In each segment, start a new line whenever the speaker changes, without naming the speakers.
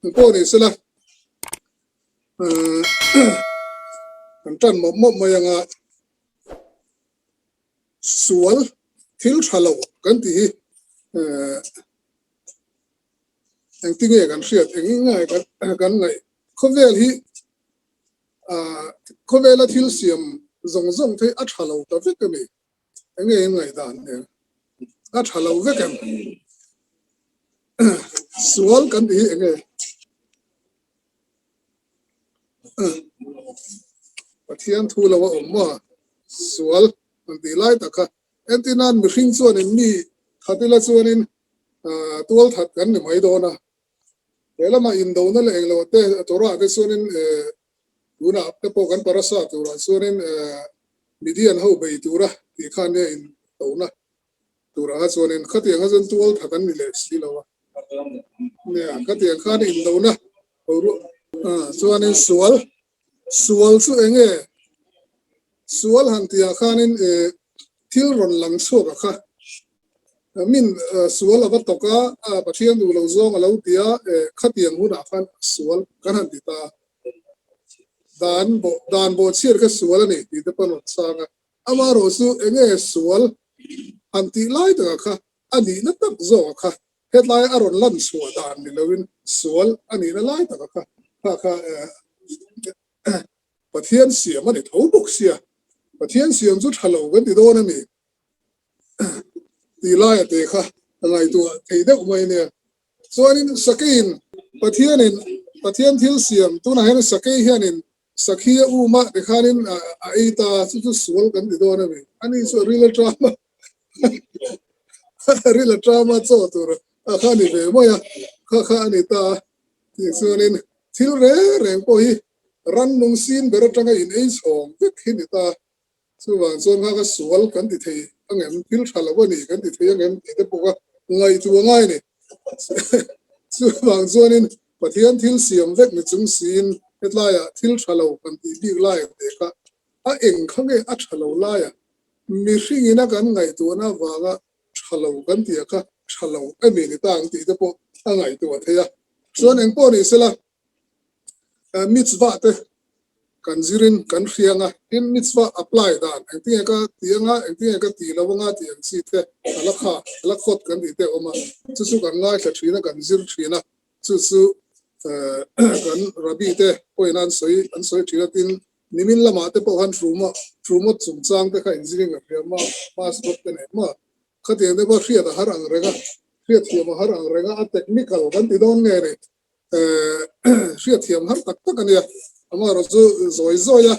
Engpawh ni sela kan tan mawp mawp mai anga sual thil tha lo kan tih hi engtinge kan hriat eng eng nge kan ngaih khawvel hi khawvela thil siam zawng zawng te hi a tha lo ta vek a ni. Enge in ngaihdan nen a tha lo vek em? Sual kan tih hi enge? Pathian thu lo a awm maw? Sual kan tih lai tak kha entir nan mihring chuanin mi that ila chuanin tual that kan ni mai dawn a. He lamah indona leh englo te Torah te chuanin tunah te pawh kan parasa turah chuanin Midian ho bei tura tih khan nia in tona turah kha chuanin khatiang kha chuan tual tha kan ni leh si lo a. Nia khatiang khan indona chuanin sual sual chu enge sual han tihah khanin thil rawn lang chhuak a kha min sual a va tawk a Pathian duh lo zawng a lo ti a khatiang hunah khan sual kan han ti ta a. Dan bawh dan bawh chhiar kha sual a ni tih te pawh an rawn chhang a. Amaherawh chu enge sual han tih lai takah kha a nihna tak zawkah kha hetlai a rawn lan chhuah dan ni loin sual a nihna lai takah kha kha kha Pathian siam a ni tho bawk sia. Pathian siam chu tha lo kan ti dawn a mi tih laia te kha a ngaihtuah thei deuh mai a nia. Chuanin Sakeiin Pathianin Pathian thil siam tunah hian Sakei hianin Sakhi a um a tikhanin a ei ta chu chu sual kan ti dawn a mi. Ani chu a ril aṭam a a ril aṭam a chaw tur a kha ni ve mai a kha kha a ni ta a. Tichuanin thil reng reng pawh hi rannung sin ber atanga in ei chhawng vek hi ni ta. Chuvang chuan kha ka sual kan ti thei angem, thil tha lo a ni kan ti thei angem tih te pawh kha ngaihtuah a ngai a ni. Chuvang chuanin Pathian thil siam vek ni chung siin hetlaiah thil tha lo kan tih bik laiah te kha a eng kha nge a tha lo laiah mihringin a kan ngaihtuahna avanga tha lo kan tih a kha tha lo emi ni ta ang tih te pawh a ngaihtuah thei a. Chuan eng pawh ni sela mitzvah te kan zirin kan hriang a, tin mitzvah apply dan engtinge ka ti anga engtinge ka ti lo anga tih ang chi te halakha halakhot kan tih te a awm a, chu chu kan ngaithla thin a kan zir thin a, chu chu kan rabbi te pawhin an sawi an sawi thin a, tin nimin lamah te pawh khan truma trumot chungchang te kha inzirin ka hria ma mascot te nen maw khatiang te pawh hriat a har ang reng a, hriatthiam a har ang reng a, a technical kan ti dawn nge ni. Hriatthiam har tak tak a nia. Amaherawh chu zawi zawi a,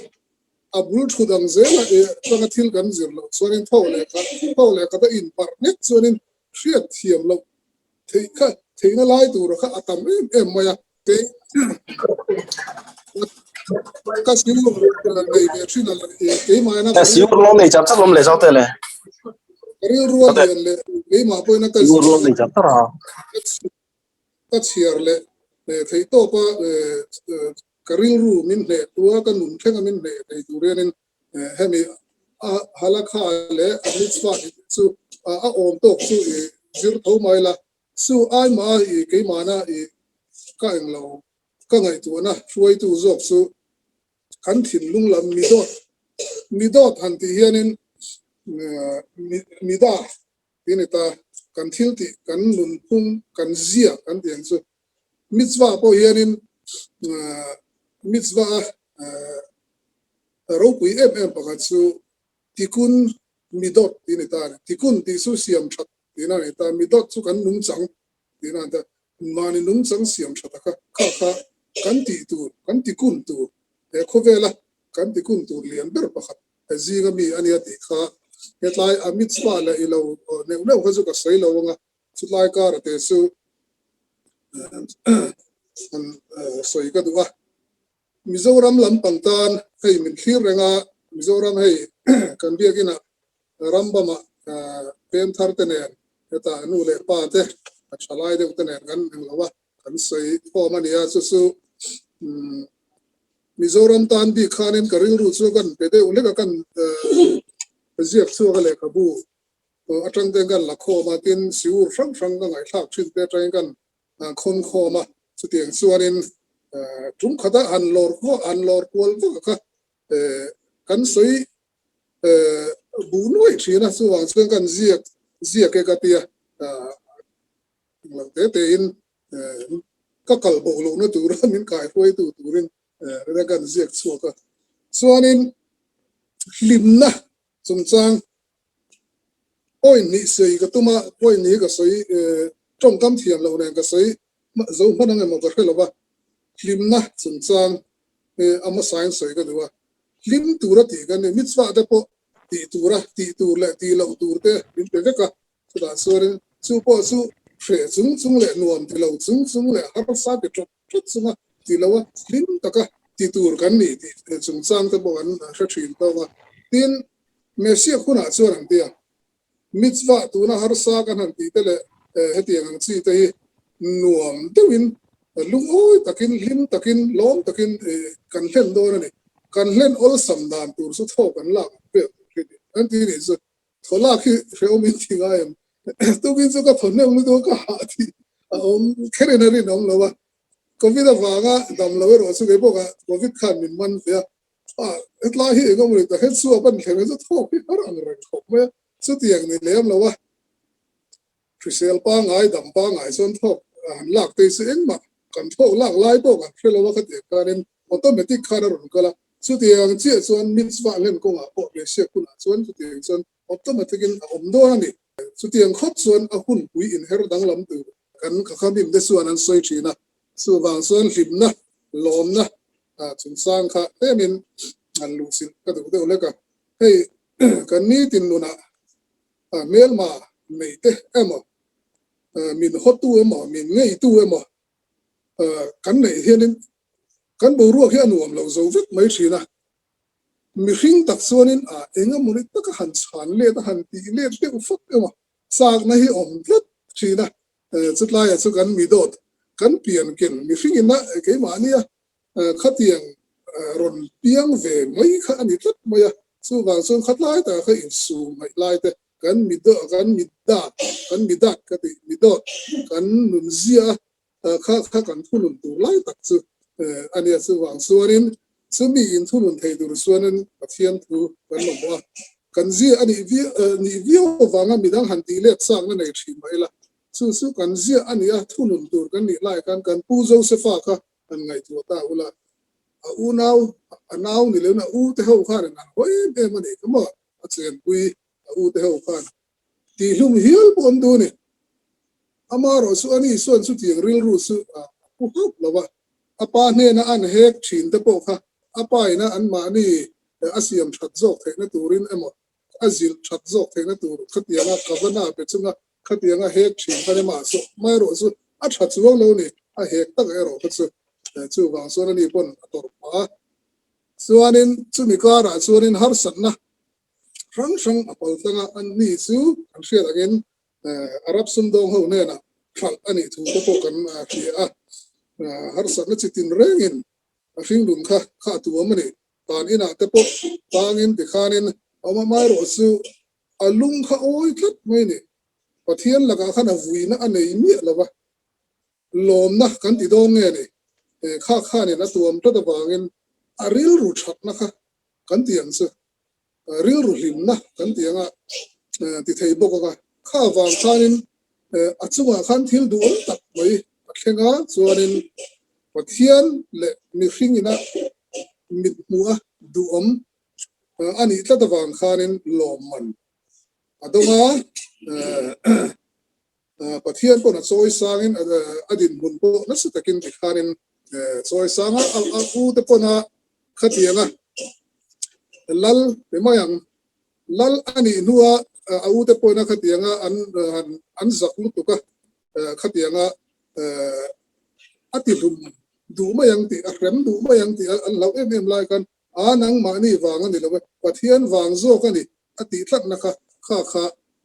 a bul thu dang zela atanga thil kan zir loh chuanin tho leh khat tho leh khat a inparh nek chuanin hriatthiam loh theih kha theihna lai tura kha a tam em em mai a. Kei ka siur nei ve thin a keimah ina ka
siur lawm nei char char lawm leh zau te le.
Ka rilru a lian leh keimah pawhin a ka
siur lawm nei char char a.
Ka chhiar leh theih tawp a, ka rilru min hneh tua ka nun thlenga min hneh thei tur hianin hemi a halakha leh a mitzvah tih te chu a awm tawk chu i zir tho mai la, chu ai mah i keimahna i ka englo ka ngaihtuahna hruaitu zawk chu kan thinlung lam midawt midawt han tih hianin mida Ti ni ta, kan thil tih, kan nunphung, kan zia kan tih ang chu. Mitzvah pawh hianin mitzvah a ropui em em pakhat chu tikun midot ti ni ta a ni. Tikun tih chu siam that tihna a ni ta, midot chu kan nungchang tihna a ni ta. Mahni nungchang siam that a kha kha kha kan tih tur, kan tikun tur, he khawvela kan tikun tur lian ber pakhat zinga mi a nia tih kha hetlai a mitzvah leh i lo neuh neuh kha chu ka sawi lo anga chutlai kara te chu an sawi ka duh a. Mizoram lampang tan hei min thlir reng a, Mizoram hei kan biakinah Rambamah pem thar te nen hetah nu leh pa te a thalai deuh te nen kan englo a, kan sawi khawm a nia chu chu Mizoram tan bik khanin ka rilru chu kan pe deuh hlek a, kan ziak chhuak a lehkhabu atang ten kan la khawm a, tin siur hrang hrang ka ngaihthlak thin te atangin kan khawn khawm a. Chutiang chuanin tum khata han lawr kual han lawr kual vak kha kan sawi buh nuaih thin a, chuvang chuan kan ziak ziak e ka tia englo te tein ka kal bo lohna tura min kaihruaitu turin kan ziak chhuak a. Chuanin hlimna chungchang point hnih sawi ka tum a, point hnih ka sawi tawngkam thiam loh nen ka sawi zo hman ang emaw ka hre lo va, hlimna chungchang hi a hmasain sawi ka duh a, hlim tura tih kan ni, mitzvah te pawh tih tura tih tur leh tih loh tur te min pe vek a, chutah chuanin chu pawh chu hreh chung chung leh nuam ti lo chung chung leh harsa ti ṭawp ṭawp chunga ti lo a, hlim taka ti tur kan ni tih chungchang te pawh kan hre ṭhin tawk a. Tin, Messiah hunah chuan an ti a, mitzvah tuna harsa kan han tih te leh hetiang ang chi te hi nuam deuhin, lungawi takin, hlim takin, lawm takin kan hlen dawn a ni. Kan hlen awlsam dan tur chu thaw kan lak ang vel tur hi ni. An ti nih chu Thaw lak hi hrehawm in ti ngai em? Tukin chu ka thaw hneuh lutuk a, ka hah tih a awm kher in a rinawm lo a. Covid avanga dam lo erawh chu kei pawh ka Covid khan min man ve a. Ah, hetlai hi eng awm rih tak hian chhuak a ni thleng chu thawk hi har ang reng khawp mai a. Chutiang ni lem lo a. Hrisel pangngai, dam pangngai chuan thawk han lak te chu engmah kan thawk lak lai pawh kan hre lo a, khatiang khanin automatic khan a rawn kal a, chutiang chiah chuan mitzvah hlen kawngah pawh Messiah hunah chuan chutiang chuan automatic in a awm dawn a ni. Chutiang khawp chuan a hunpui inher danglam tur kan Khakhamim te chuan an sawi thin a, chuvang chuan hlimna, lawmna chungchang kha tlemin han luhchilh ka duh deuh lek a, hei kan nitin nunah hmelma nei te emaw, min hawtu emaw, min ngeitu emaw kan neih hianin kan boruak hi a nuam lo zo vek mai thin a. Mihring tak chuanin a eng emaw ni taka han chhan let a, han tih let deuh fak emaw chakna hi awm tlat thin a. Chutlaiah chu kan mi dawt, kan pian ken mihringin a keimahnia Khatiang rawn piang ve mai kha a ni tlat mai a, chuvang chuan khatlai takah kha insum ngaih lai te, kan mi kan mi dat, kan mi dat ka tih, mi dawt, kan nunzia a kha kha kan thunun tur lai tak chu a nia. Chuvang chuanin chumi inthunun thei tur chuanin Pathian thu kan mamawh a, kan zia a nih nih viau avanga midang han tih let chakna nei thin mah ila, chu chu kan zia a nih a, thunun tur kan nih lai khan kan Pu Josefa kha an ngaihtuah ta ula, a unau, a nau ni loin a u te ho khan an haw em em a nih kha maw, a chenpui a u te ho khan tihhlum hial pawh an duh a ni. Amaherawh chu ani chuan chutiang rilru chu a pu hauh lo a, a pa hnena an hek thin te pawh kha a pa ina anmahni a siam that zawk theihna turin emaw a zilh that zawk theihna tur khatianga kavana pe chunga Khatianga hek thin kha emaw chu amaherawh chu a tha chuang lo ni, a hek tak erawh kha chu chuvang chuan ani pawn a tawrh phah a. Chuanin chumi karah chuanin harsatna hrang hrang a pal tlang a, ani chu kan hriat angin Arab sumdawng ho hnenah hralh a nih thu te pawh kan hria a, harsatna chi tin rengin a hringlun kha kha a tuam a ni. Tan inah te pawh tangin tikhanin a awm a, amaherawh chu A lung kha awi tlat mai ni. Pathian lakah khan a vuina a nei miah lo va, lawmna kan ti dawn nge ni? Kha khanin a tuam tlat avangin a rilru thatna kha kan ti ang chu, rilru hlimna kan ti anga ti thei bawk anga, kha avang khanin a chungah khan thil duhawm tak mai a thleng a, chuanin Pathian leh mihringina mithmuha duhawm A nih tlat avang khanin lawmman a dawng a, Pathian pawn a chawi sangin a dinhmun pawh nasa takin tikhanin chawi sang a, a u te pawn a khatiang a lal pe mai ang. Lal a nih hnua a u te pawhin a khatiang a an zak lutuk a, khatiang a a tihlum duh mai ang tih, a hrem duh mai ang tih an hlauh em em lai khan A nangmahni vang a ni lo e, Pathian vang zawk a ni a tih tlatna kha kha kha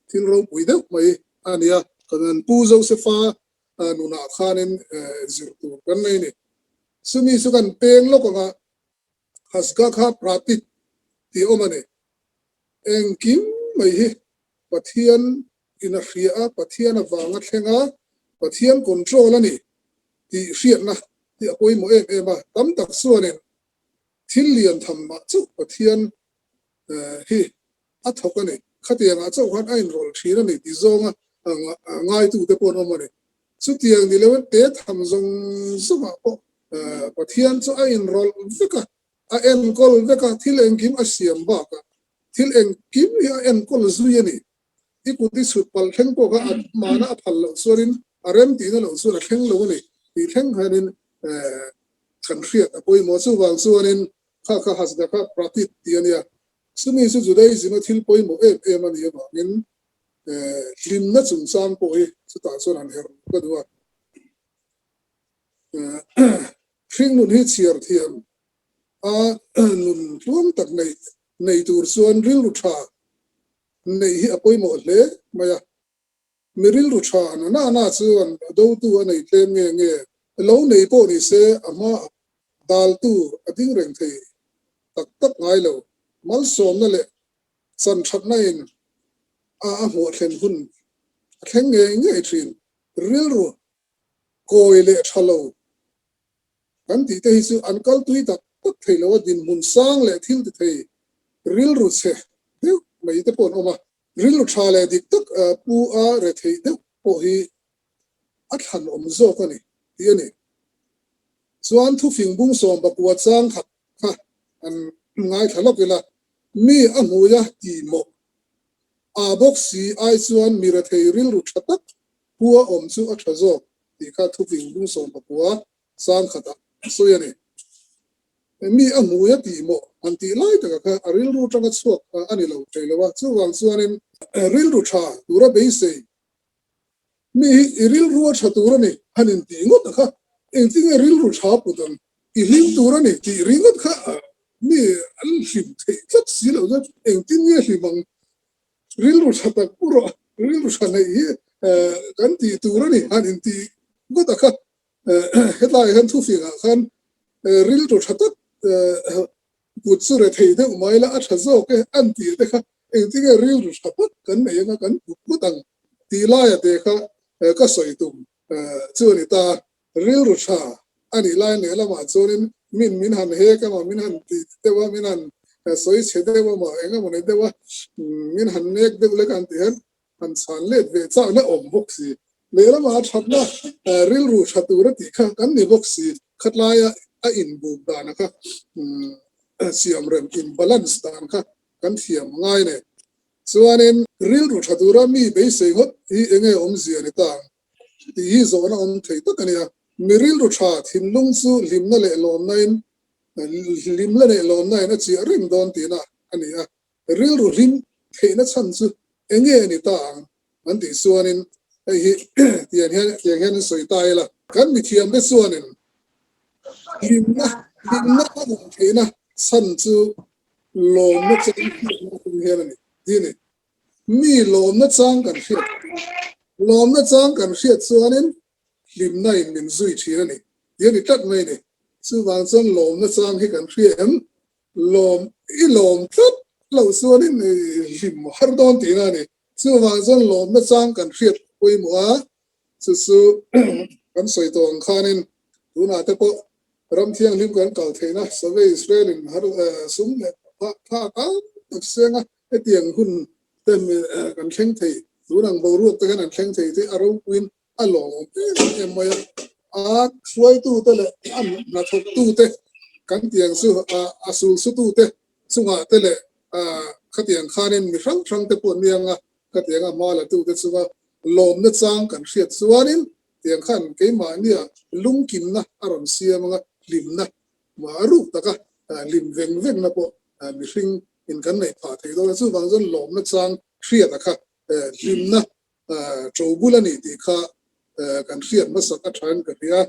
thil ropui deuh mai a ni a, kan Pu Josefa nunah khanin zir tur kan nei a ni. Chumi chu kan peng lawk anga Hasgakha Pratit tih a awm a ni. Engkim mai hi Pathian in a hria a, Pathian avanga thleng a, Pathian control a ni. tih hriatna hi a pawimawh em em a, tam tak chuanin thil lian tham mah chauh Pathian hi a thawk a ni. Khatiangah chauh khan a inrawlh thin a ni tih zawnga ngaitute pawh an awm a ni. Chutiang ni loin te tham zawng zawngah pawh Pathian chu a inrawlh vek a, a enkawl vek a, thil engkim a siam bakah thil engkim hi a enkawl zui a ni. I kut i chhut palh thleng pawh kha a mahna a phal loh chuanin a rem tihna loh chuan a thleng lo a ni tih thleng hianin kan hriat a pawimawh. Chuvang chuanin kha kha Hashgakha Pratit tih a nia. Chumi chu Judaism-a thil pawimawh em em a nih avangin hlimna chungchang pawh hi chutah chuan han herh ka duh a. Hringnun hi chhiar thiam a nun tluang tak nei tur chuan rilru tha neih hi a pawimawh hle mai a. Mi rilru tha na na na chuan dotu a nei tlem nge nge lo nei pawh ni se a hma daltu a ding reng thei tak tak ngai lo. Malsawmna leh chanthatna in a a hmuh thlen hun a thleng ngei ngei thin. Rilru kawi leh tha lo kan tih te hi chu an kal tui tak tak thei lo a, dinhmun sang leh thil ti thei rilru chhe deuh mai te pawh an awm a. Rilru tha leh dik tak pu a re theih deuh pawh hi a thlan awm zawk a ni tih a ni. Chuan thufing bung 19 chang khat kha an ngaithla lawk ila, mi a hmui a ti mawh a bawk si ai chuan mi rethei rilru tha tak pu a awm chu a tha zawk tih kha thufing bung 19 chang khatah a sawi a ni. Mi a hmui a tih mawh han tih lai taka kha a rilru tanga chhuak a ni lo thei lo a, chuvang chuanin rilru tha tura beisei mi hi i rilru a tha tur a ni han intih ngawt a kha engtinge rilru tha put ang i hlim tur a ni tih ringawt kha mi an hlim theih tlat si lo chuan engtin nge hlim ang rilru tha tak pu rawh rilru tha neih hi kan tih tur a ni han intih ngawt a kha Hetlaiah hian thufingah khan rilru tha tak kut chu re thei deuh mai la a tha zawk e an tih te kha engtinge rilru tha tak kan nei anga kan kut ngawt ang tih laia te kha ka sawi tum chu a ni ta. Rilru tha a nih lai lehlamah chuanin min min han hek emaw min han ti deuh a min han sawi chhe deuh emaw eng emaw ni deuh a min han nek deuh lek an tih hian han chhan let ve chak na awm bawk si. Lehlamah a thatna rilru tha tur a tih kha kan ni bawk si. Khatlaia a inbuk dana kha siamrem in balance dan kha kan thiam ngai nei. Chuanin rilru tha tura mi beisei ngawt hi enge awmzia ni ta ang tih hi zawhna awm thei tak a nia. Mi rilru tha thinlung chu hlimna leh lawmna in hlimna leh lawmna in a chiah reng dawn tihna a ni a. Rilru hlim theihna chhan chu eng nge ni ta ang an tih chuanin hei hi tiang hian tiang hian an sawi ta ila. Kan mithiamte chuanin hlimna hlimna a awm theihna chhan chu lawmna chang hriatna atang hian a ni tih a ni. Mi lawmna chang kan hriat lawmna chang kan hriat chuanin hlimna in min zui thin a ni tih a ni tlat mai a ni. Chuvang chuan lawmna chang hi kan hria em? Lawm i lawm tlat loh chuanin hlim har dawn tihna a ni. Chuvang chuan lawmna chang kan hriat pawimawh a, chu chu kan sawi tawh ang khanin tunah te pawh ram thianghlim kan kal theihna Save Israel in har sum leh tha tam tak seng a, hetiang hun te kan thleng thei, tun ang boruak te khan an thleng thei te a ropuiin a lawmawm em em mai a, a hruaitute leh a hnathawktute kan tiang chu a sulsutute chungah te leh khatiang khanin mi hrang hrang te pawh nia anga khatiang a hma latute chunga lawmna chang kan hriat chuanin tiang khan keimahnia lungkimna a rawn siam anga hlimna mah ruk taka hlim veng vengna pawh mihring in kan neih phah thei dawn a, chuvang chuan lawmna chang hriat a kha hlimna Ṭo bul a ni tih kha kan hriat hmasak a ṭhain ka hria.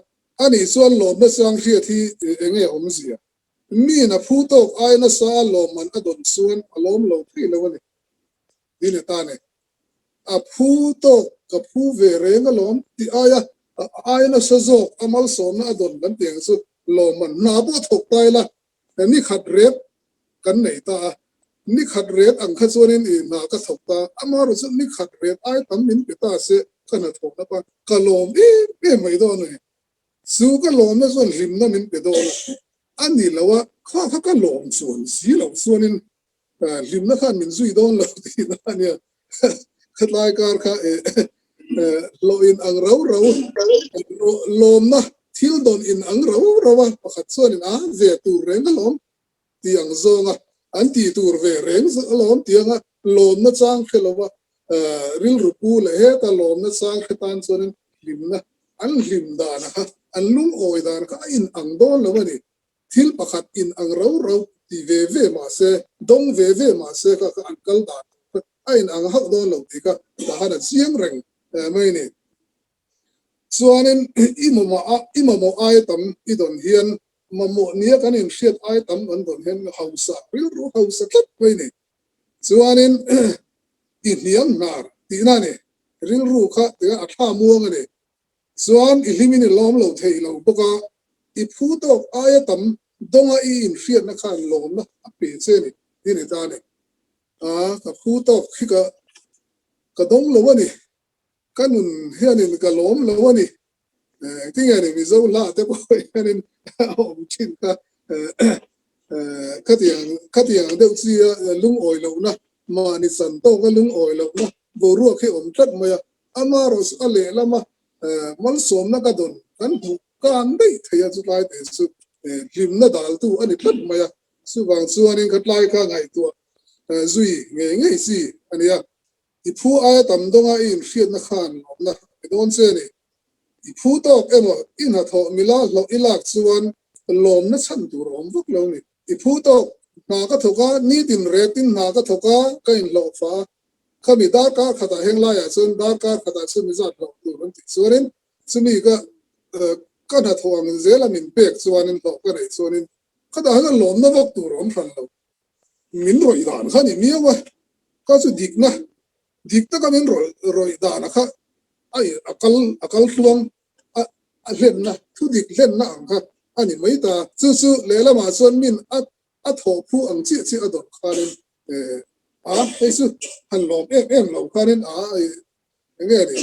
A nih chuan lawmna chang hriat hi eng nge awmzia? Miin a phu tawk ai nasa a lawmman a dawn chuan a lawm lo thei lo a ni. Ti ni ta ni. A phu tawk ka phu ve reng alawm tih aia ai nasa zawk a malsawmna a dawn kan tih ang chu lawmman hna pawh thawk ta ila Ni khat ret kan nei ta a, ni khat ret ang kha chuanin i hna ka thawk ta, amaherawh chu ni khat ret ai tam min pe ta se ka hna thawkna pa ka lawm em em mai dawn a ni. Chu ka lawmna chuan hlimna min pe dawn a, a ni lo a, kha kha ka lawm chuan si loh chuanin hlimna khan min zui dawn lo tihna a nia. Khatlai kar kha hlawh in ang rau rau, lawmna thil dawn in ang rau rau a, pakhat chuanin a ve tur reng a lawm tih ang zawnga an tih tur ve reng alawm tih anga lawmna chang hre lova rilru pu leh heta lawmna chang hre tan chuanin hlimna an hlim dan kha an lungawi dan kha a in ang dawn lo a ni. Thil pakhat in ang rau rau ti ve ve mahse dawng ve ve mahse kha kha an kal dan tur kha a in ang hauh dawn lo tih kha tah khan a chiang reng mai a ni. Chuanin i mamawh a i mamawh aia tam i dawn hian Mamawh nia kan inhriat ai tam kan dawn hian hausa rilru hausa tlat mai ni. Chuanin i hniam hnar tihna a ni. Rilru kha tia a thla muang a ni. Chuan i hlimin i lawm lo thei lo bawk a, i phu tawk aia tam dawnga i inhriatna khan lawmna a pe che ni tih a ni ta a ni. A, ka phu tawk hi ka ka dawng lo a ni. Ka nun hianin ka lawm lo a ni. Engtinge ni Mizo hla te pawh hianin a awm thin kha khatiang khatiang deuh chi a lungawi lohna mahni chan tawka lungawi lohna boruak hi awm tlat mai a, amaherawhchu a lehlama malsawmna ka dawn kan hmuh kan daih thei a chutlai te chu hlimna daltu a ni tlat mai a, chuvang chuanin khatlai kha ngaihtuah zui ngei ngei chi a nia. I phu aia tam dawnga i inhriatna khan lawmna pe dawn che a ni. I phu tawk emaw i hnathawh mila hlawh i lak chuan lawmna chhan tur a awm vak lo ni. I phu tawk hna ka thawk a, nitin retin hna ka thawk a, ka inhlawh fa a. Khami darkar khatah heng laiah chuan darkar khatah chumi zat hlawh tur an tih chuanin chumi ka ka hnathawh ang zela min pek chuanin hlawh ka neih chuanin khatah hian lawmna vak tur a awm hran lo. Min rawih dan kha ni miau a, kha chu dikna, dik taka min rawih dan a kha a kal a kal tluang a a hlenna, thu dik hlenna ang kha a ni mai ta. Chu chu lehlamah chuan min a a thawh phu ang chiah chiah a dawrh khanin a hei chu han lawm em em lo khanin a eng nge ni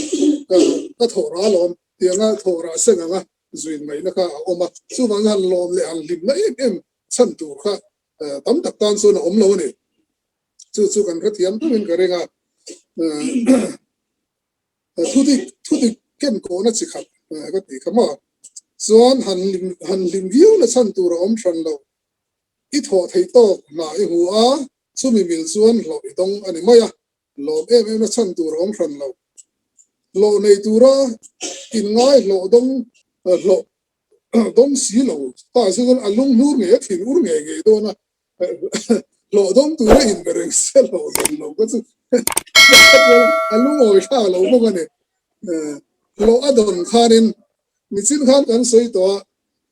ka ka thawh rah alawm tianga thawh rah seng anga zuin ngaihna kha a awm a, chuvang han lawm leh han hlimna em em chhan tur kha tam tak tan chuan a awm lo a ni. Chu chu kan hrethiam deuhin ka ring a, thudik thudik ken kawhna chi khat ka tih kha maw. Chuan han hlim han hlim viau na chhan tur a awm hran lo. I thawh theih tawk hna i hmu a, chumi mil chuan hlawh i dawng a ni mai a, lawm em em na chhan tur a awm hran lo. Hlawh nei tura inngai hlawh dawng hlawh dawng si lo ta chu chuan a lung hnur ngei a thin ur ngei ngei dawn a, hlawh dawng tura inbe reng se hlawh dawn lo kha chu a lungawi thlak lo bawk a ni. Hlawh a dawn khanin nichin khan kan sawi tawh a,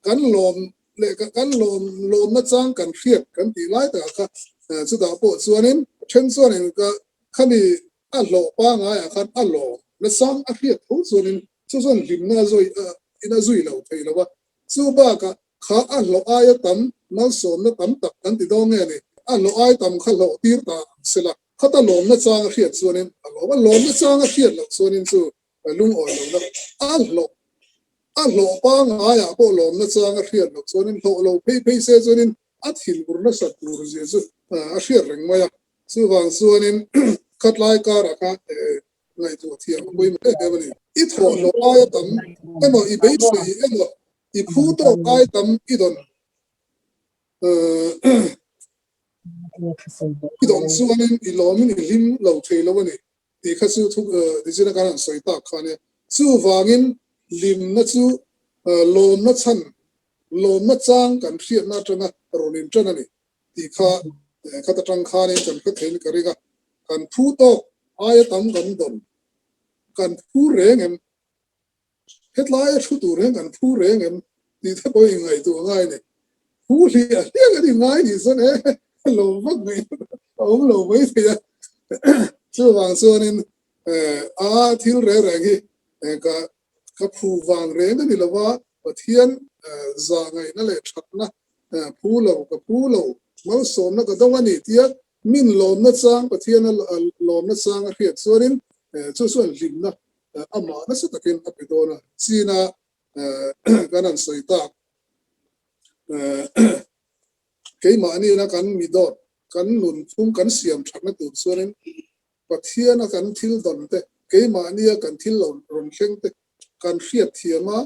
kan lawm leh kan lawm lawmna chang kan hriat kan tih lai takah kha chutah pawh chuanin then chuanin ka khami a hlawh pangaiah khan a lawm na chang a hriat tho chuanin chu chuan hlimna a zui in a zui lo thei lo a, chu bakah kha a hlawh aia tam malsawmna tam tak kan ti dawn nge ni, a hlawh ai tam kha hlawh tir ta ang sela, khata lawmna chang a hriat chuanin a lawm a, lawmna chang a hriat loh chuanin chu lungawi lohna a hlawh a hlawh pangaiah pawh lawmna chang a hriat loh chuanin hlawh lo phei phei se chuanin a thinur nasat tur zia chu a hriat reng mai a, chuvang chuanin khatlai karah kha ngaihtuah thiam a pawimawh em em a ni. I thawhhlawh aia tam emaw i beisei emaw i phu tawk ai tam i dawn i dawn chuanin i lawmin i hlim lo thei lo a ni tih kha chu thu nichin a kan han sawi tak kha ania. Chuvangin hlimna chu lawmna chhan lawmna chang kan hriatna atanga rawn intan a ni. Tih kha khat atang khanin kan hre theiin ka ring a, kan phu tawk aia tam kan dawn, kan phu reng em? Hetlaia thu tur hian kan phu reng em? Tih te pawh inngaihtuah ngai a ni. Phu hliah hliah kan inngai nih chuan e lo vak mai a awm lo mai thei a. Chuvang chuanin a thil reng reng hi ka Ka phu vang reng a ni lo a, Pathian zahngaihna leh thatna phu lo, ka phu lo, malsawmna ka dawng a ni tia min lawmna chang, Pathiana lawmna chang a hriat chuanin chu chuan hlimna amah nasa takin a pe dawn a. China. Kan han sawi tak keimahni-na kan mi dawt kan nunphung kan siam thatna tur chuanin Pathiana kan thil dawn te, keimahnia kan thil lo rawn thleng te kan hriat thiam a,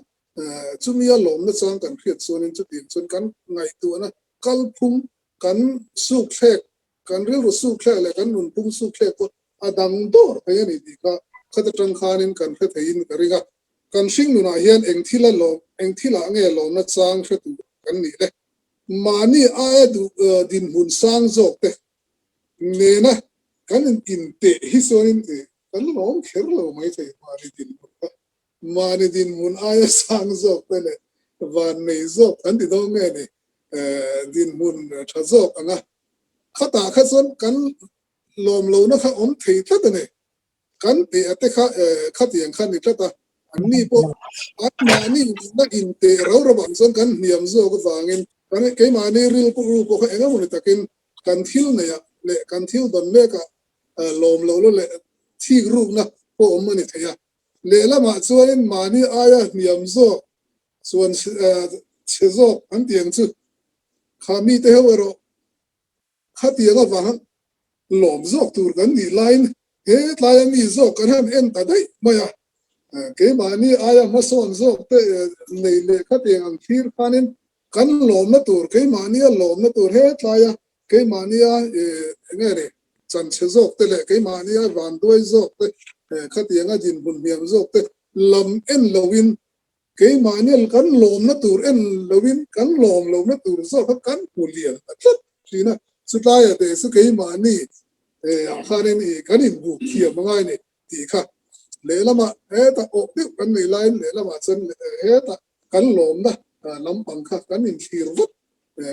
chumia lawmna chang kan hriat chuanin chutiang chuan kan ngaihtuahna kalphung kan sukthlek, kan rilru sukthlek leh kan nunphung sukthlek pawh a dang dawr thei a ni tih kha khat atang khanin kan hre theiin ka ring a. Kan hring nunah hian eng thila lawm, eng thilah nge lawmna chang hre tur kan nih le? Mahni aia duh dinhmun sang zawk te nena kan inteh hi chuanin kan lawm kher lo mai thei mahni dinhmun kha. Mahni dinhmun aia sang zawk te leh vannei zawk kan ti dawn nge ni dinhmun tha zawk ang a. Khatah kha chuan kan lawm lohna kha awm thei tlat a ni. Kan teh a te kha khatiang kha ni tlat a, anni pawh anmahni nihna inteh rau rau ang chuan kan hniam zawk avangin kan keimahni rilru pawh kha eng emaw ni takin kan thil neihah leh kan thil dawn mekah lawm lohna leh thik rukna pawh awm a ni thei a. Lehlamah chuanin mahni aia hniam zawk chuan chhe zawk an tih ang chu kha mite ho erawh Khatiang avanga lawm zawk tur kan nih laiin he tlaia mi zawk kan han en ta daih mai a. Keimahni aia hmasawn zawk te nei leh khatiang ang thlir khanin kan lawmna tur, keimahnia lawmna tur he tlaia keimahnia eng nge ni chanchhe zawk te leh keimahnia vanduai zawk te khatianga dinhmun hniam zawk te lam en loin Keimahni kan lawmna tur en loin kan lawm lohna tur zawk kha kan hmu lian ta tlat thin a, chutlaia te chu keimahni ah khanin kan inbuk thiam a ngai ni tih kha lehlamah hetah awh deuh kan nei laiin lehlamah chuan hetah kan lawmna lampang kha kan inthlir vat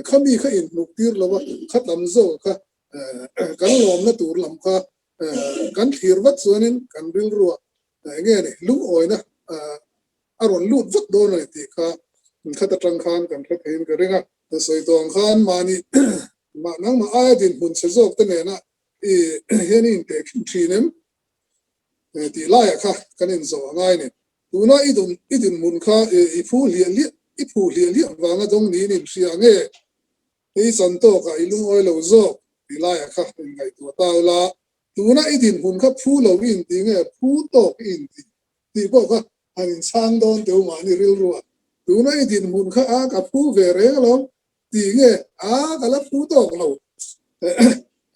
khami kha inhnuk tir lo a, kha tam zawk kha kan lawmna tur lam kha kan thlir vat chuanin kan rilruah Eng nge ni lungawina a rawn lut vat dawn a ni tih kha khat atang khan kan hre theiin ka ring a. Ka sawi tawh ang khan mahni mah nangmah aia dinhmun chhe zawk te nena i hian i intehkhin thin em tih laiah kha kan inzawh a ngai ni. Tuna i dun i dinhmun kha i phu hliah hliah i phu hliah hliah vanga dawng niin inhria nge i chan tawkah i lungawi lo zawk tih laiah kha inngaihtuah ta ula. Tuna i dinhmun kha phu lo i inti nge phu tawk i inti tih pawh kha han inchhang dawn teu mahni rilru a. Tuna i dinhmun kha a ka phu ve reng alawm tih nge a ka la phu tawk lo.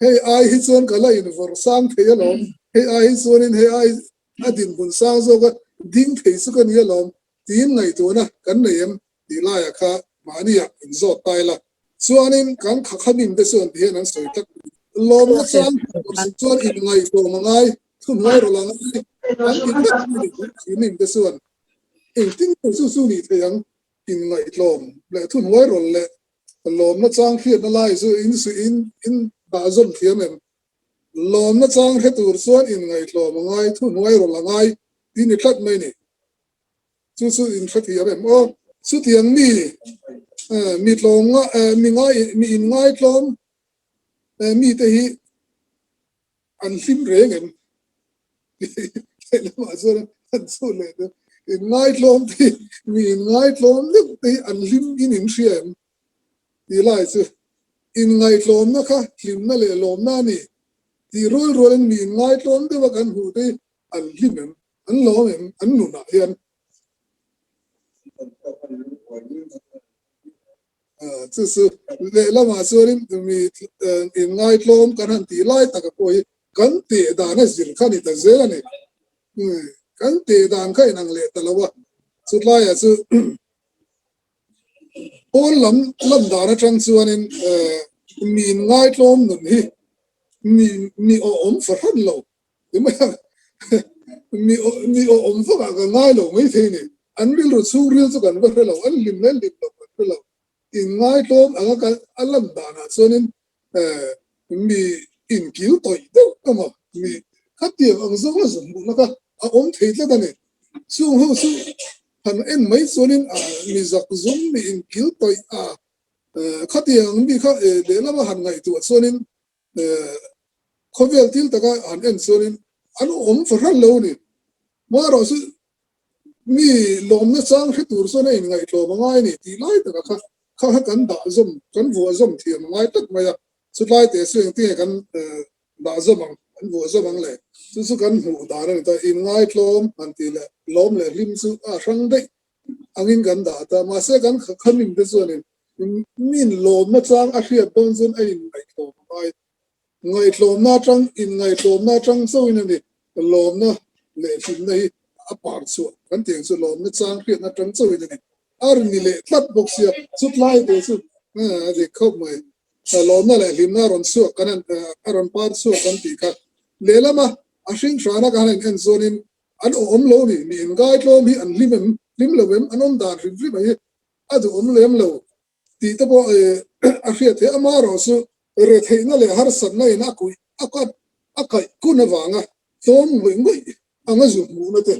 Hei ai hi chuan ka la invawrh sang thei alawm, hei ai hi chuanin hei ai a dinhmun sang zawka ding thei chu ka ni alawm tiin ngaihtuahna kan nei em tih laiah kha mahniah inzawt ta ila. Chuanin kan khakhamim te chuan ti hian an sawi tlat. Lawmna chuan chuan inngaihtlawm a ngai, thunhnuai rawlh a ngai, an ti tlat mai ni khakhamim te chuan engtin nge chu chu nih theih ang? Inngaihtlawm leh thunhnuai rawlh leh lawmna chang hriatna lai chu in suih in in dah zawm thiam em? Lawmna chang hre tur chuan inngaihtlawm a ngai, thunhnuai rawlh a ngai ti ni tlat mai ni. Chu chu in hre thiam em aw? Chutiang mi mi tlawm mi ngai mi in ngaitlawm mite hi an hlim reng em? Lehlamah chuan an chhut leh chu in ngaitlawm te hi mi in ngaitlawm deuh te hi an hlim in in hria em? Tih lai chu in ngaitlawmna kha hlimna leh lawmna a ni tih rual rualin mi in ngaitlawm deuha kan hmuh te hi an hlim em? An lawm em? An nunah hian. Chu chu lehlamah chuanin mi inngaitlawm kan han tih lai taka pawh hi kan teh dan a zir kha ni ta zel a ni. Kan teh dan kha inang leh ta lo a, chutlaiah chu pawn lam lam dan atang chuanin mi inngaitlawm nun hi mi mi awm fahran lo. Mi mi awm vak ah ka ngai lo mai thei ni. An rilru chhungril chu kan va hre lo, an hlim leh hlim lo kan hre lo. Inngaitlawm anga kan a lan danah chuanin mi inkil tawih deuh emaw mi khatiang ang zawng a zun hmuhna kha a awm thei tlat a ni. Chung ho chu han en mai chuanin mi zak zum, mi inkil tawih a khatiang ang mi kha lehlama han ngaihtuah chuanin Khawvel thil taka han en chuanin an awm fahran lo a ni. Marawh chu Mi lawmna chang hre tur chuan a inngaihtlawm a ngai a ni tih lai taka kha kha kha kan dah zawm, kan vuah zawm thiam a ngai tlat mai a. Chutlai teh chu engtinge kan dah zawm ang, kan vuah zawm ang le? Chu chu kan hmuh dan a ni ta. Inngaitlawm han tih leh lawm leh hlim chu a hrang daih angin kan dah ta. Mahse kan khamim te chuanin min lawmna chang a hriat dawn chuan a inngaihtlawm a ngai. Ngaihtlawmna atang inngaihtlawmna atang chauhin a ni. Lawmna leh hlimna hi a par chhuah kan tih ang chu lawmna chang hriatna atang chauhin a ni. A ri ni leh tlat bawk sia, chutlai te chu a dik khawp mai. Lawmna leh hlimna a rawn chhuak kan a rawn par chhuak kan tih kha. Lehlama a hring hrana ka han en chuanin an awm lo ni, mi inngaitlawm hi an hlim em, hlim lo em, an awm dan hrim hrim a hi a duhawm lem lo. Tih te pawh a hriat theih. Amaherawh chu retheihna leh harsatna in a kuih a kat a kaih kun avanga tlawm ngawih ngawih anga zu hmuhna te,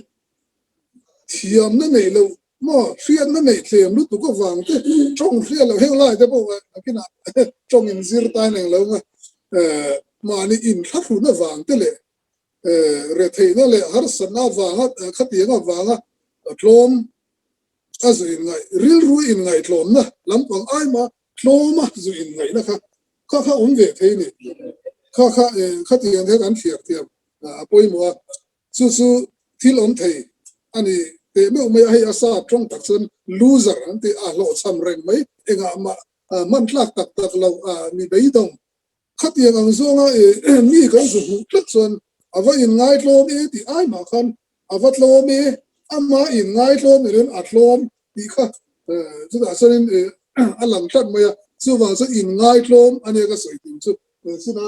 thiamna neih loh maw hriatna neih tlem lutuk avang te, tawng hriat loh heng lai te pawh nakinah tawng in zir tain eng lo nga mahni inthlahrun avang te leh retheihna leh harsatna avanga khatiang avanga tlawm a zu inngaih, rilru inngaihtlawmna lampang aima tlawma zu inngaihna kha kha kha awm ve thei ni. Kha kha khatiang te kan thliar thiam a pawimawh a, chu chu thil awm thei a ni teh meuh mai a, hei a sap tawng tak chuan loser an tih a hlawhchham reng mai, engah mah hman tlak tak tak lo mi beidawng Khatiang ang zawnga mi kan zu hmuh tlat chuan a va inngaitlawm e tih ai mah khan a va tlawm e, ama inngaitlawm erawhin a tlawm tih kha chutah chuanin a lang tlat mai a. Chuvang chuan inngaitlawm a nia ka sawi tum chu chuna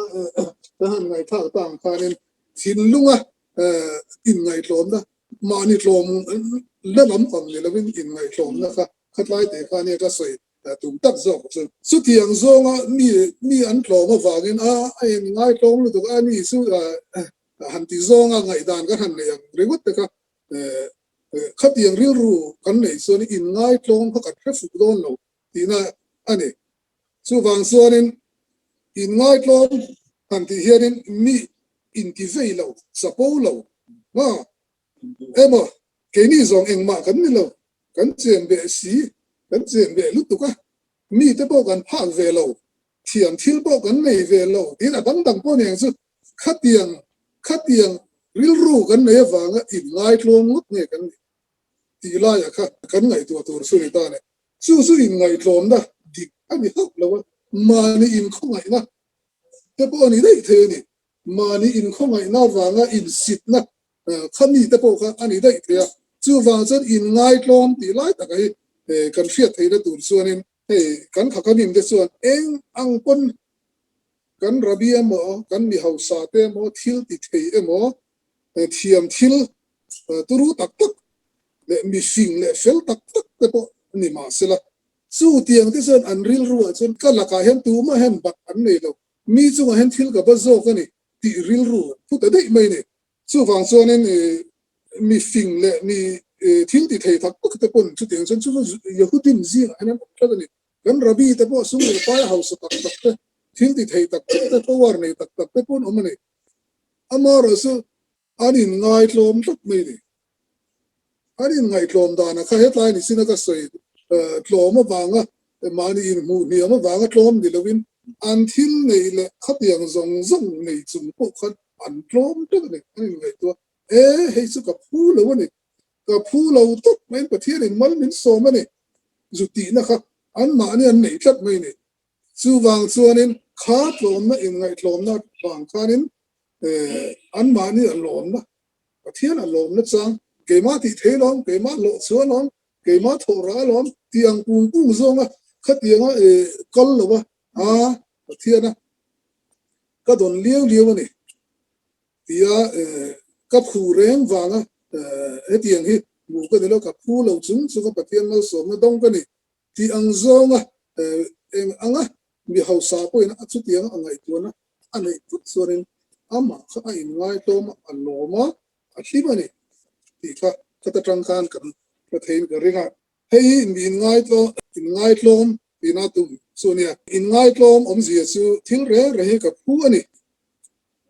ka han ngaihthlak ta ang khanin thinlunga inngaihtlawmna mahni tlawm la lampang ni lovin inngaihtlawmna kha khatlai teh kha ania ka sawi Tum tak zawk chu. Chutiang zawnga mi mi an tlawm avangin a a in ngaitlawm lutuk a ni chu han ti zawnga ngaihdan kan han nei ang ringawt te kha khatiang rilru kan neih chuan in ngaitlawm kha kan hre fuk dawn lo tihna a ni. Chuvang chuanin in ngaitlawm han tih hianin mi inti vei lo, chapo lo ha Emaw, keini zawng engmah kan ni lo, kan chen beh si, kan chen beh lutuk a, mite pawh kan phak ve lo, thiam thil pawh kan nei ve lo tiin a dang dang pawh nen chu khatiang khatiang rilru kan nei avanga inngaitlawm ngawt nge kan nih tih laiah kha kan ngaihtuah tur chu ni ta le. Chu chu inngaihtlawmna dik a ni hauh lo a, mahni inkhawngaihna te pawh a ni daih thei a ni. Mahni inkhawngaihna avanga insitna kha mite pawh kha a ni daih thei a, chuvang chuan inngaitlawm tih lai taka hi kan hriat theihna tur chuanin hei kan khakhamim te chuan eng ang pawn kan rabi emaw kan mi hausa te emaw thil ti thei emaw thiam thil turu tak tak leh mihring leh fel tak tak te pawh ni mahsela chutiang te chuan an rilruah chuan ka lakah hian tumah hian bat an nei lo. Mi chungah hian thil ka va zawk a ni tih rilru phu ta daih mai a ni. Chuvang chuanin mi fing leh mi thil ti thei tak tak te pawn chutiang chuan chu chu Yehudim zingah hian an awm tlat a ni. Kan Rabbi te pawh sum leh pai hausa tak tak te, thil ti thei tak tak te, power nei tak tak te pawh an awm a ni. Amaherawhchu chu an inngaitlawm tlat mai a ni. An inngaihtlawm danah kha hetlai ni sin a ka sawi tlawm avanga mahni inhmuh hniam avanga tlawm ni loin an thil neih leh khatiang zawng zawng nei chung pawh khan an tlawm tlat a ni. An inngaihtuah e hei chu ka phu lo a ni, ka phu lo tawp maiin Pathianin mal min sawm a ni zu tihna kha anmahni an neih tlat mai a ni. Chuvang chuanin kha tlawmna inngaihtlawmna vang khanin anmahni a lawmna Pathian a lawm nachang, keimah tih thei alawm, keimah hlawh chu alawm, keimah thawh rah alawm tih ang kung kung zawnga khatianga kal lo a, a Pathiana ka dawn liau liau a ni tia ka phu reng vanga hetiang hi hmuh ka ni lo, ka phu lo chung chunga Pathian malsawmna dawng ka ni tih ang zawnga eng anga mi hausa pawhin a chutianga a ngaihtuahna a neih phut chuanin amah kha a inngaitlawm a, a lawm a, a hlim a ni tih kha khata tang khan kan hre theiin ka ring a. Hei hi mi inngaitlawm inngaitlawm tihna tum chu a nia. Inngaitlawm awmzia chu thil reng reng hi ka phu a ni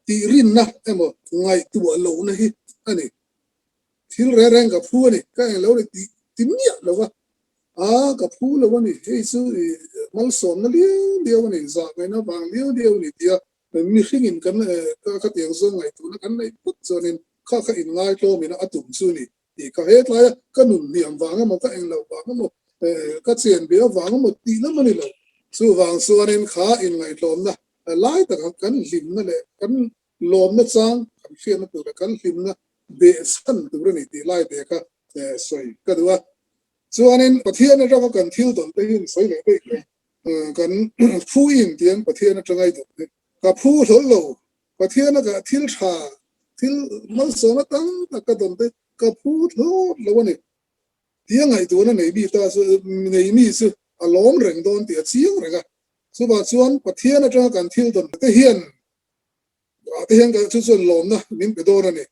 tih rinna emaw ngaihtuah lohna hi a ni. Thil reng reng ka phu a ni, ka eng lo ni tih ti miah lo va, a ka phu lo a ni, hei chu i malsawmna liau liau a ni, zah ngaihna vang liau liau a ni tia mihringin kan khatiang zawng ngaihtuahna kan neih phawt chuanin kha kha inngaithlawmin a tum chu a ni tih kha hetlai a ka nun hniam vang emaw ka eng loh vang emaw ka chen ve avang emaw tih lam a ni lo. Chuvang chuanin kha inngaihtlawmna lai taka kan hlimna leh kan lawmna chang kan hriatna tur leh kan hlimna behchhan tur a ni tih lai ve kha sawi ka duh a. Chuanin Pathian atanga kan thil dawn te hi sawi leh daih mai. Kan phu in tiang Pathian atanga i dawn hi ka phu hlawl lo. Pathian a thil tha, thil malsawmna tam tak ka dawn te ka phu thlawt lo a ni. Tia ngaihtuahna nei mi ta chu nei mi chu a lawm reng dawn tih a chiang reng a. Chuvah chuan Pathian atanga kan thil dawn te hian Ah te hian chu chuan lawmna min pe dawn a ni.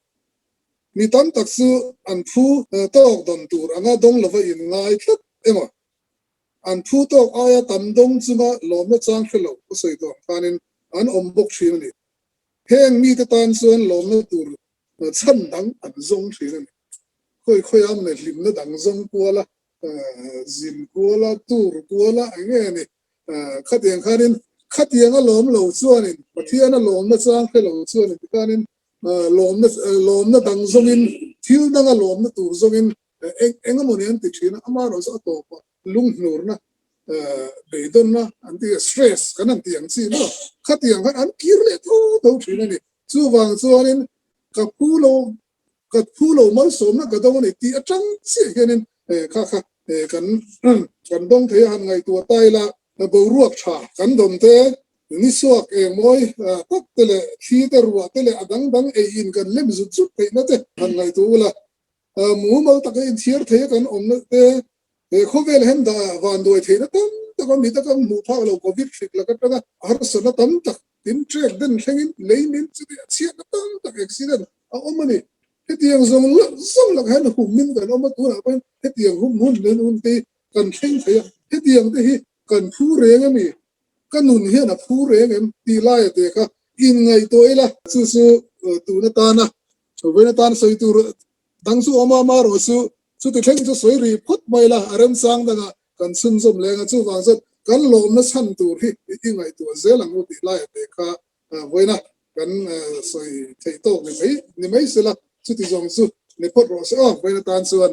Mi tam tak chu an phu tawk dawn tur anga dawng lova inngai tlat emaw, an phu tawk aia tam dawng chunga lawmna chang hre lo ka sawi tawh ang khanin an awm bawk thin a ni. Heng mite tan chuan lawmna tur chhan dang an zawng thin a ni. Khawi khawi a mne hlimna dang zawng kuala, zin kuala, tur kuala eng nge ni Khatiang khanin khatiang a lawm lo chuanin Pathian a lawmna chang hre lo chuanin tikhanin lawmna lawmna dang zawngin thil danga lawmna tur zawngin eng eng emawni an ti thin a, amaherawh chu a tawpah lunghnurna beidawnna an ti a, stress kan han tih ang chi maw khatiang khan an kir leh tho tho thin a ni. Chuvang chuanin ka phu lo ka phu lo malsawmna ka dawng a ni tih atang chiah hianin kha kha kan kan dawng thei a han ngaihtuah ta ila boruak tha kan dawn te ni suak eng mawi tak te leh thli te ruah te leh a dang dang ei in kan lem zut zut theihna te han ngaihtuah ula mumal taka inthiar thei a kan awmna te he khawvel hian dah vanduai theihna tam tak a mi taka hmuh phak lo covid hrik lak atanga harsatna tam tak tin trek den thlengin lei min chu a chhiatna tam tak accident a awm a ni. Hetiang zawng zawng lakah hian humin kan awm a, tunah pawhin hetiang hum hun leh hun te hi kan thleng thei a, hetiang te hi kan phu reng a ni, ka nun hian a phu reng em tih laia te kha inngaihtuah ila, chu chu tun atana vawiin atana sawi tur dang chu awm a, amaherawh chu chuti thleng chu sawi rih phawt mai ila, a remchang dangah kan chhunzawm leng a, chuvang chuan kan lawmna chhan tur hi i ngaihtuah zel ang u tih laia te kha Vawiina kan sawi theih tawk ni mai ni mai sela, chuti zawng chu ni phawt rawh se aw, vawiina tan chuan.